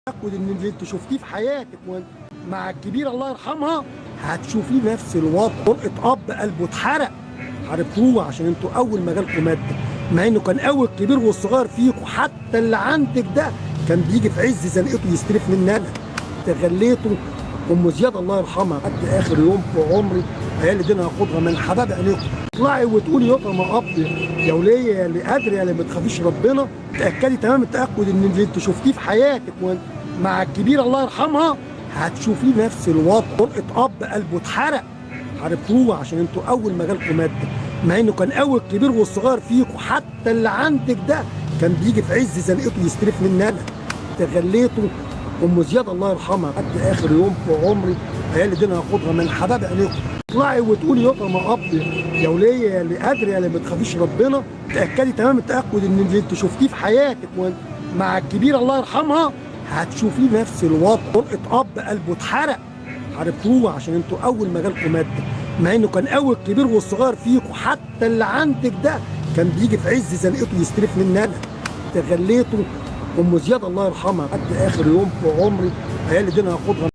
تاكد ان اللي انت شفتيه في حياتك مع الكبير الله يرحمها هتشوفيه نفس الوضع. طرقه اب قلبه اتحرق، حاربتوه عشان انتوا اول ما جالكم مادة، مع انه كان اول كبير والصغير فيكم، حتى اللي عندك ده كان بيجي في عز زنقته يستلف مني انا. تغليته ام زياد الله يرحمها لحد اخر يوم في عمري، عيالي دي انا هاخدها من حباب عينيكم. اطلعي وتقولي يا ما اب يا وليه يا اللي قادرة يا اللي ما تخافيش ربنا، تاكدي تمام التاكد ان اللي انت شفتيه في حياتك مع الكبير الله يرحمها هتشوفيه نفس الوضع. طرقه اب قلبه اتحرق، حاربتوه عشان انتوا اول ما جالكم مادة، مع انه كان اول كبير والصغير فيكم، حتى اللي عندك ده كان بيجي في عز زنقته يستلف مني انا. تغليته ام زياد الله يرحمها لحد اخر يوم في عمري، عيالي دي انا هاخدها من حباب عينيكم. اطلعي وتقولي يا ما اب يا وليه يا اللي قادرة يا اللي ما تخافيش ربنا، تاكدي تمام التاكد ان اللي انت شفتيه في حياتك مع الكبير الله يرحمها هتشوفيه نفس الوضع. طرقه اب قلبه اتحرق، حاربتوه عشان انتوا اول ما جالكم مادة، مع انه كان اول كبير والصغير فيكم، حتى اللي عندك ده كان بيجي في عز زنقته يستلف مني انا. تغليته ام زياد الله يرحمها لحد اخر يوم في عمري، عيالي دي انا هاخدها.